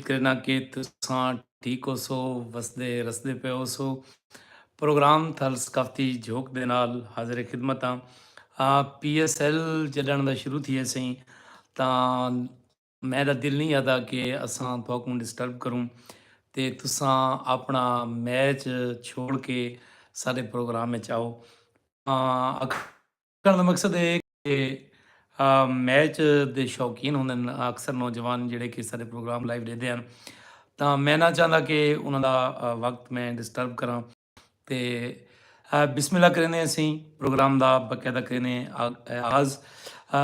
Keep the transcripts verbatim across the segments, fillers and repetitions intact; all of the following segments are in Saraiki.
کرینا کہ تساں ٹھیک ہوسو، وسدے رسدے پئے ہوسو۔ پروگرام تھل ثقافتی جھوک دے نال حاضر خدمت ہاں۔ آ، پی ایس ایل جݙݨ دا شروع تھیے سئیں، تاں میݙا دل نہیں آہدا کہ اساں تہاکوں ڈسٹرب کروں تے تساں اپݨا میچ چھوڑ کے ساݙے پروگرام وچ آؤ۔ آ، آکھݨ دا مقصد ہے کہ، آ، میچ دے شوقین ہوندن، اکثر نوجوان جڑے کہ سارے پروگرام لائیو ݙیہدے ہن، تاں میں نہ چاہندا کہ انہاں دا، آ، وقت میں ڈسٹرب کراں۔ تے، آ، بسم اللہ کریندے اسیں پروگرام دا باقاعدہ کریندے آ-، آغاز، آ،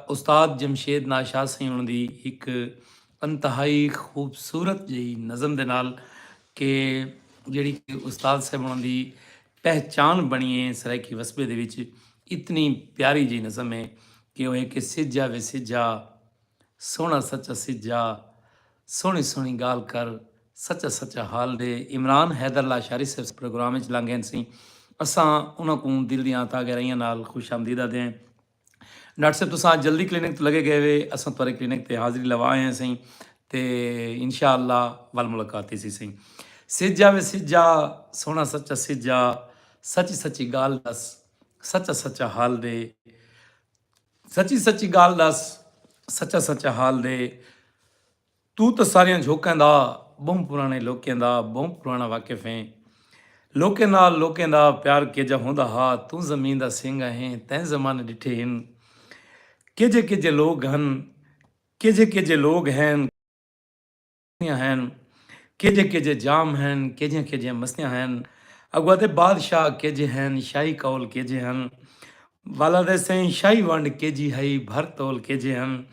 استاد جمشید ناشاد سئیں انہاں دی ہک انتہائی خوبصورت جئی نظم دے نال کہ جڑی کہ استاد صاحب انہاں دی پہچان بݨی ہے سرائیکی وسبے دے وچ۔ اتنی پیاری جئی نظم ہے کہ وہ ہے کہ سجا وے سجا، سوہݨا سچا سجا، سوہݨی سوہݨی ڳالھ کر، سچا سچا حال ݙے۔ عمران حیدر لاشاری صاحب پروگرام وچ لنگھ ڳئے سئیں، اساں انہاں کوں دل دیاں تہہ گہرائیاں نال خوش آمدید آہدے ہیں۔ ڈاکٹر صاحب تساں جلدی کلینک تے لڳے ڳئے وے، اساں تہاݙے کلینک تے حاضری لوا آئے ہیں سئیں، تے انشاءاللہ ول ملاقات تھیسی سئیں۔ سجا وے سجا، سوہݨا سچا سجا، سچی سچی ڳالھ ݙس، سچا سچا حال ݙے، سچی سچی ڳالھ ݙس، سچا سچا حال ݙے۔ توں تاں ساریاں جھوکاں دا، ٻہوں پراݨے لوکیں دا ٻہوں پراݨا واقف ہیں۔ لوکیں نال لوکیں دا پیار کیجھا ہوندا ہا، توں زمین دا سنگ آہیں، تیں زمانے ݙٹھے ہن۔ کیجھے کیجھے لوگ ہن، کیجھے کیجھے لوگ ہن، ہن، کیجھے کیجھے جام ہن، کیجھیاں کیجھیاں مستیاں ہن۔ اڳوں آہدے بادشاہ کیجھے ہن، شاہی قول کیجھے ہن۔ ول آہدے سئیں شاہی ونڈ کیجھی ہئی، بھر تول کیجھے ہن۔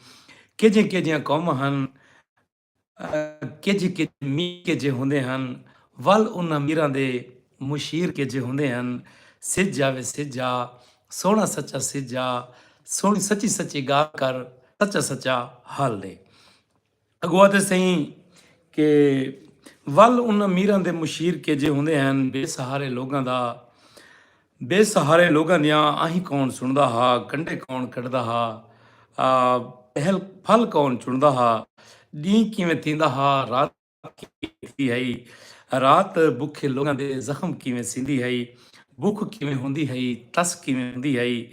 کیجھیاں کیجھیاں قوماں ہن، کیجھے کیجھے میر کیجھے ہوندے ہن، ول انہاں میراں دے مشیر کیجھے ہوندے ہن۔ سجا وے سجا، سوہݨا سچا سجا، سوہݨی سچی سچی ڳالھ کر، سچا سچا حال ݙے۔ اڳوں آہدے سئیں کہ ول انہاں میراں دے مشیر کیجھے ہوندے ہن، بے سہارے لوگاں دا، بے سہارے لوگاں دیاں آہیں کون سݨدا ہا، کنڈے کون کڈھدا ہا، آ، پہل پھل کون چݨدا ہا، ݙینہہ کیویں تھیندا ہا، رات کیویں تھیندی ہئی، رات بکھے لوگاں دے زخم کیویں سیندی ہئی، بکھ کیویں ہوندی ہئی، تس کیویں ہوندی ہئی،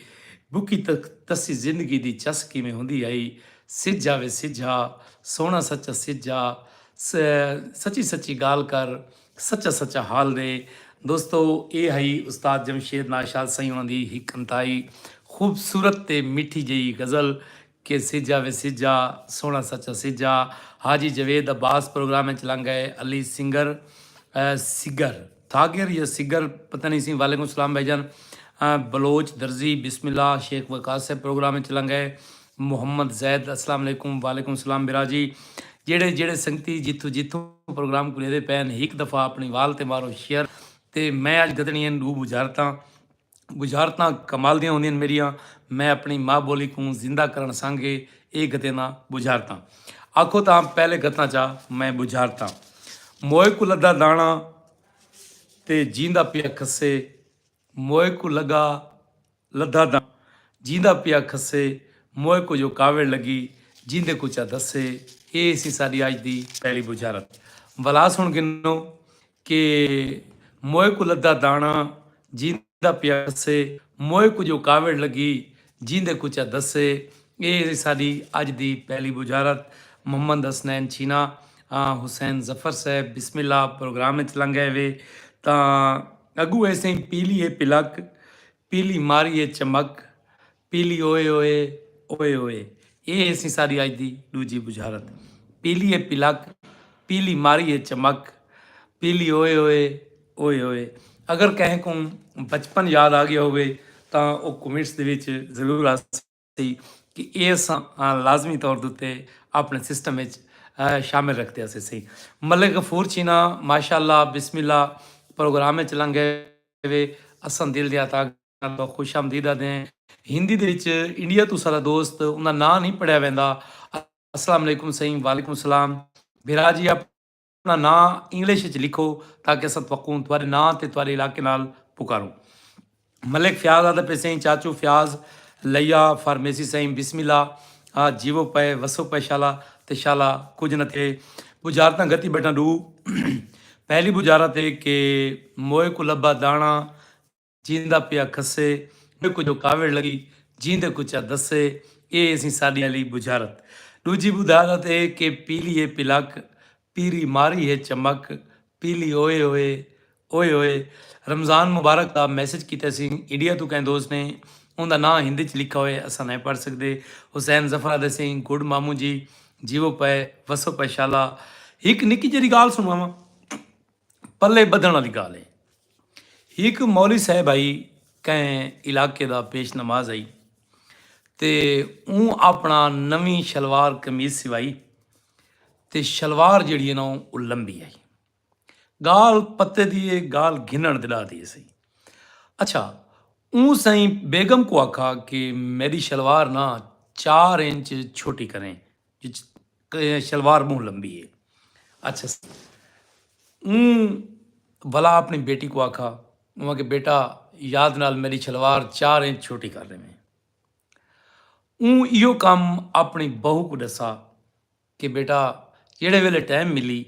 بکھی ت-، تسی زندگی دی چس کیویں ہوندی ہئی۔ سجا وے سجا، سوہݨا سچا سجا، س-، سچی سچی ڳالھ کر، سچا سچا حال ݙے۔ دوستو، اے ہئی استاد جمشید ناشاد سئیں انہاں دی ہک انتہائی خوبصورت تے میٹھی جئی غزل کہ سجا وے سجا، سوہݨا سچا سجا۔ حاجی جاوید عباس پروگرام وچ لنگھ ڳئے، علی سنگر، اے، سگر، تھاگر یا سگر، پتہ نہیں سی۔ وعلیکم السلام بھائی جان۔ اے، بلوچ درزی، بسم اللہ، شیخ وقاص صاحب پروگرام وچ لنگھ ڳئے۔ محمد زید، السلام علیکم۔ وعلیکم السلام برا جی۔ جیڑھے جیڑھے سنگتی جتھوں جتھوں پروگرام کوں ݙیہدے پئے ہن، ہک دفعہ اپݨی وال تے مارو شیئر۔ تے میں اڄ گھدݨی ہن ݙو بجھارتاں۔ بجھارتاں کمال دیاں ہوندین میݙیاں۔ میں اپݨی ماء ٻولی کوں زندہ کرݨ سانگے اے گھدینداں بجھارتاں۔ آکھو تاں پہلے گھتاں چا میں بجھارتاں۔ موئے کوں لدھا داݨا تے جیندا پیا کھسے، موئے کوں لڳا لدھا داݨا، جیندا پیا کھسے، موئے کوں جو کاوڑ لڳی، جیندے کوں چا دسے۔ اے سی ساݙی اڄ دی پہلی بجھارت۔ ولا سݨ گھنو کہ موئے کوں لدھا داݨا، جیندا پیا کھسے، موئے کوں جو کاوڑ لڳی، جیندے کوں چا دسے۔ اے سی ساݙی اڄ دی پہلی بجھارت۔ محمد حسنین چھینا، آ، حسین ظفر صاحب، بسم اللہ، پروگرام وچ لنگھ ڳئے وے تاں اڳوں ایسے پیلی اے پلک، پیلی ماری اے چمک، پیلی اوئے اوئے، اوئے اوئے۔ اے ہیسی ساݙی اڄ دی ݙوجھی بجھارت۔ پیلی اے پلک، پیلی ماری اے چمک، پیلی اوئے اوئے، اوئے اوئے۔ اگر کہیں کوں بچپن یاد آ ڳیا ہووے تاں او کمنٹس دے وچ ضرور آکھسی کہ اے اساں، آ، لازمی طور دے اتے اپݨے سسٹم وچ، آ، شامل رکھدے ہاسے سئیں۔ ملک غفور چھینا، ماشاءاللہ، بسم اللہ، پروگرام وچ لنگھ ڳئے وے، اساں دل دیاں تہاں تہاکوں خوش آمدید آہدے ہیں۔ ہندی دے وچ انڈیا توں ساݙا دوست، اوندا ناں نہیں پڑھیا ویندا۔ السلام علیکم سئیں۔ وعلیکم السلام۔ بھرا جی، اپݨا ناں انگلش وچ لکھو تاکہ اساں تہاکوں تہاݙے ناں تے تہاݙے علاقے نال پکاروں۔ ملک فیاض آہدا پئے سئیں، چاچو فیاض لیا فارمیسی سئیں، بسم اللہ، آ، جیوو پئے، وسو پئے شالا، تے شالا کجھ نہ تھئے۔ بجارتاں گھتی ٻیٹھاں ݙو۔ پہلی بجارت اے کہ موئے کوں لبھا داݨا، جیندا پیا کھسے، موئے کوں جو کاوڑ لڳی، جیندے کوں چا دسے۔ اے اسی ساݙی آلی بجارت۔ ݙوجھی بجارت اے کہ پیلی اے پلک، پیری ماری ہے چمک، پیلی اوئے اوئے، اوئے اوئے۔ رمضان مبارک دا میسج کیتے سی انڈیا توں کہیں دوست نے، اوندا ناں ہندی چ لکھا ہوئے، اساں نئیں پڑھ سڳدے۔ حسین ظفر آہدے سی، گڈ ماموں جی، جیوو پئے، وسو پئے شالا۔ ہک نکی جیڑھی ڳالھ سݨواواں، پلے ٻدھݨ آلی ڳالھ ہے۔ ہک مولوی صاحب آئی، کہیں علاقے دا پیش نماز آئی، تے اوں اپݨا نویں شلوار قمیض سوائی، تے شلوار جیڑھی ہے نا، او لمبی آئی۔ ڳالھ پتے دی ہے، ڳالھ گھنݨ تے ݙاہ دی ہے سہی۔ اچھا، اوں سئیں بیگم کوں آکھا کہ میݙی شلوار نا چار انچ چھوٹی کریں، جو چ-، شلوار ٻہوں لمبی ہے۔ اچھا، اوں ولا اپݨی بیٹی کوں آکھا، اوں آکھیا، بیٹا، یاد نال میݙی شلوار چار انچ چھوٹی کر ݙیویں۔ اوں ایہو کم اپݨی بہو کوں ݙسا کہ بیٹا، جیڑھے ویلے ٹائم ملی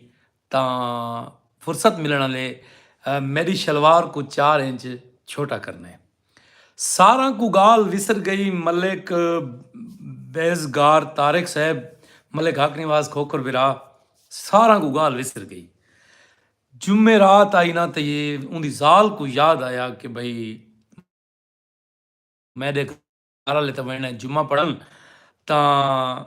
تاں فرصت ملݨ آلے، میݙی شلوار کوں چار انچ چھوٹا کرݨے۔ ساراں کوں ڳالھ وسر ڳئی۔ ملک بیزگار طارق صاحب، ملک حق نواز کھوکھر بھرا، ساراں کوں ڳالھ وسر ڳئی۔ جمعے رات آئی نا، تے اوندی ذال کوں یاد آیا کہ بھئی، میݙے گھر آلے تاں ویندے جمعہ پڑھݨ، تاں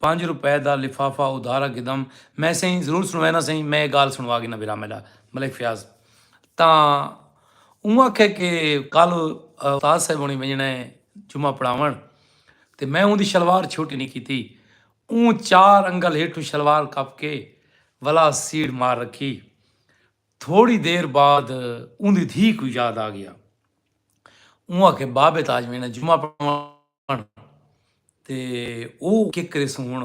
پنج روپے دا لفافہ ادھارا گھدم۔ میں سئیں ضرور سݨوینداں سئیں، میں اے ڳالھ سݨوا گھناں بھرا میݙا ملک فیاض۔ تاں اوں آکھے کہ کل استاد صاحب ہوݨی ونڄݨا ہے جمعہ پڑھاوݨ، تے میں اوندی شلوار چھوٹی نئیں کیتی۔ اوں چار انگل ہیٹھوں شلوار کپ کے ولا سیڑھ مار رکھی۔ تھوڑی دیر بعد اوندی دھی کوں یاد آ ڳیا۔ اوں آکھے، بابے تاں اڄ وینداں جمعہ پڑھاوݨ، تے او ککرے سوں ہݨ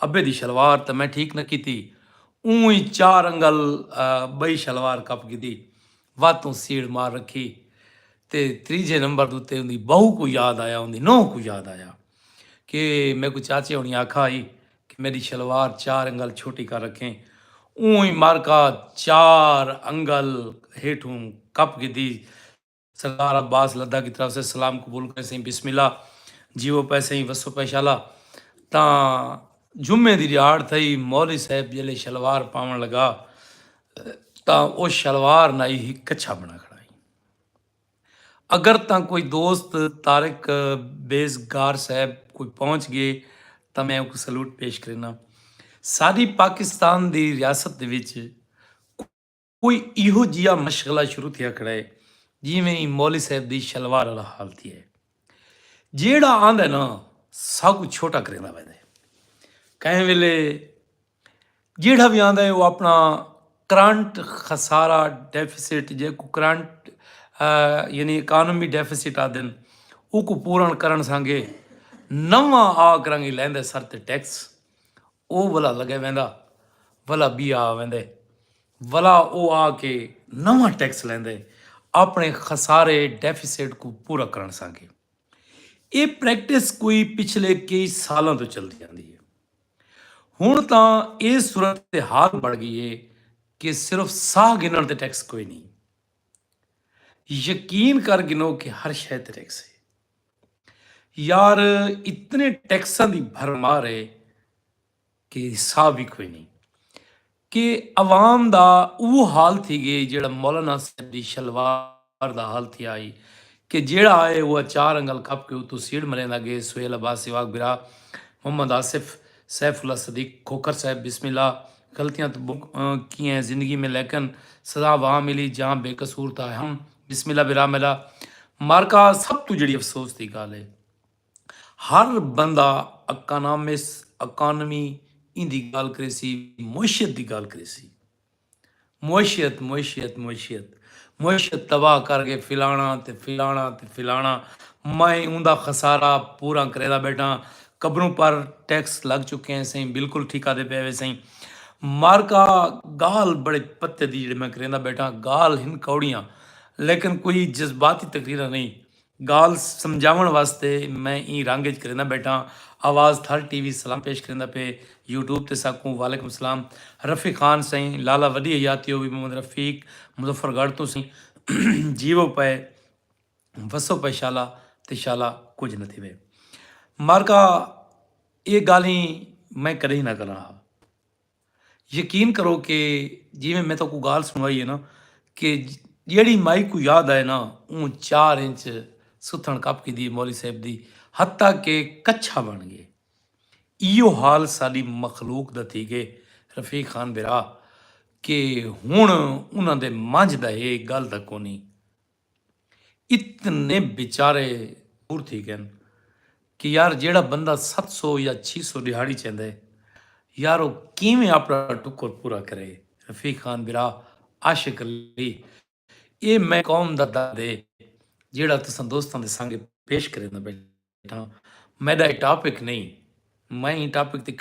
ابے دی شلوار تاں میں ٹھیک نہ کیتی۔ اوں ہی چار انگل، آ، ٻئی شلوار کپ گھدی، وت توں سیڑھ مار رکھی۔ تے تریجھے نمبر دے اتے اوندی بہو کوں یاد آیا، اوندی نونہہ کوں یاد آیا کہ میکوں چاچے ہوݨی آکھا ہئی کہ میݙی شلوار چار انگل چھوٹی کر رکھیں۔ اوں ہی مارکا چار انگل ہیٹھوں کپ گھدی۔ سردار عباس لدھا کی طرف سے سلام قبول کریں سئیں، بسم اللہ، جیوو پئے سئیں، وسو پئے شالا۔ تاں جمعے دی ݙیہاڑ تھئی، مولوی صاحب جیلے شلوار پاوݨ لڳا، تاں او شلوار نائی ہک کچھا بݨا کھڑا ہئی۔ اگر تاں کوئی دوست طارق بیزگار صاحب کوئی پہنچ ڳئے، تاں میں اوکوں سلوٹ پیش کرینداں۔ ساݙی پاکستان دی ریاست دے وچ کوئی ایہو جیہا مشغلہ شروع تھیا کھڑا ہے، جیویں ایں مولوی صاحب دی شلوار آلا حال تھیا ہے۔ جیڑھا آندا ہے نا، ساکوں چھوٹا کریندا ویندا ہے۔ کہیں ویلے جیڑھا وی آندا ہے، او اپݨا کرنٹ خسارہ، ڈیفیسٹ، جیکوں کرنٹ، آ، یعنی اکانومی ڈیفیسٹ آہدن، اوکوں پورݨ کرݨ سانگے نواں آ کرانگے لیندا ہے سر تے ٹیکس۔ او ولا لڳے ویندا، ولا ٻیا آ ویندے، ولا او آ کے نواں ٹیکس لیندے، اپݨے خسارے، ڈیفیسٹ کوں پورا کرݨ سانگے۔ اے پریکٹس کوئی پچھلے کئی سالاں توں چلدی آندی ہے۔ ہݨ تاں اے صورتحال بݨ ڳئی ہے کہ صرف ساہ گھنݨ تے ٹیکس کوئی نئیں۔ یقین کر گھنو کہ ہر شے تے ٹیکس ہے۔ یار، اتنے ٹیکساں دی بھرمار ہے کہ حساب وی کوئی نئیں۔ کہ عوام دا اوہو حال تھی ڳئے جیڑھا مولانا صاحب دی شلوار دا حال تھیا ہئی کہ جیڑھا آئے اوہا چار انگل کپ کے اتوں سیڑھ مریندا ڳئے۔ سہیل عباس سیواگ بھرا، محمد آصف، سیف اللہ صدیق کھوکھر صاحب، بسم اللہ۔ غلطیاں تو بہت کیے ہیں زندگی میں، لیکن سزا وہاں ملی جہاں بے قصور تھا ہم۔ بسم اللہ بھرا میݙا۔ مارکا سب توں جیڑھی افسوس دی ڳالھ ہے، ہر بندہ اکانامس، اکانومی ایندی ڳالھ کریسی، معیشت دی ڳالھ کریسی۔ معیشت، معیشت، معیشت، معیشت تباہ کر کے فلانا تے فلانا تے فلانا۔ میں اوندا خسارہ پورا کریندا ٻیٹھاں۔ قبروں پر ٹیکس لڳ چکے ہیں سئیں، بالکل ٹھیک آہدے پئے وے سئیں۔ مارکا ڳالھ بڑے پتے دی جیڑھی میں کریندا ٻیٹھاں، ڳالھ ہن کوڑیاں، لیکن کوئی جذباتی تقریراں نئیں۔ ڳالھ سمجھاوݨ واسطے میں ایں رنگ اچ کریندا ٻیٹھاں۔ آواز تھل ٹی وی سلام پیش کریندا پئے، یوٹیوب تے ساکوں وعلیکم السلام۔ رفیق خان سئیں، لالا وݙی حیاتی ہووی، محمد رفیق مظفر گڑھ توں سئیں، جیوو پئے، وسو پئے شالا، تے شالا کجھ نہ تھیوے۔ مارکا اے ڳالھیں میں کݙاہیں نہ کراں ہا۔ یقین کرو کہ جیویں میں تہاکوں ڳالھ سݨوائی ہے نا، کہ جیڑھی مائی کوں یاد آئے نا، اوں چار انچ ستھݨ کپ گھدی ہے مولوی صاحب دی، حتیٰ کہ کچھا بݨ ڳئے۔ ایہو حال ساݙی مخلوق دا تھی ڳئے رفیق خان بھرا، کہ ہݨ انہاں دے منجھ دا ہے ڳل دا کونی۔ اتنے بیچارے دور تھی ڳئن کہ یار جیڑھا بندہ ست سو یا چھی سو ݙیہاڑی چیندے، یار او کیویں اپݨا ٹکر پورا کرے؟ رفیق خان بھرا، عاشق علی، اے میں قوم دا درد ہے جیڑھا تساں دوستاں دے سانگے پیش کریندا ٻیٹھاں۔ میݙا اے ٹاپک نہیں، میں ایں ٹاپک تے